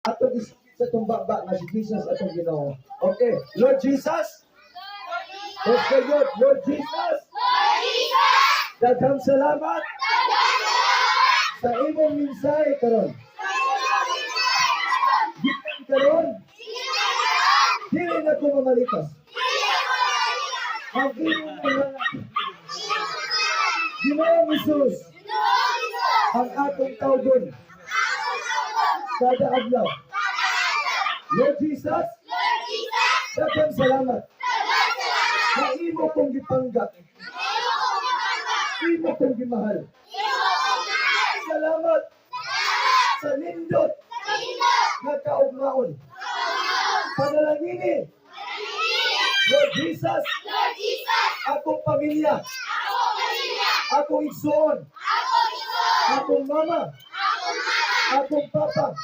Atong isugid sa tumbaba nga si Jesus atong Ginoo. Okay, Lord Jesus. Let's go, Lord. Lord Jesus. Daghang salamat sa imong mensahe karon. Gikan karon, dili na ko mamalipas. Ang imong mga Ginoong Hesus ang atong tawgon kada adlaw. Lord Jesus, daghang salamat na imo kong gipangga, imo kong gimahal. Salamat sa nindot nga kaugmaon. Panalangini, Lord Jesus, akong pamilya, akong igsoon, akong mama, akong papa,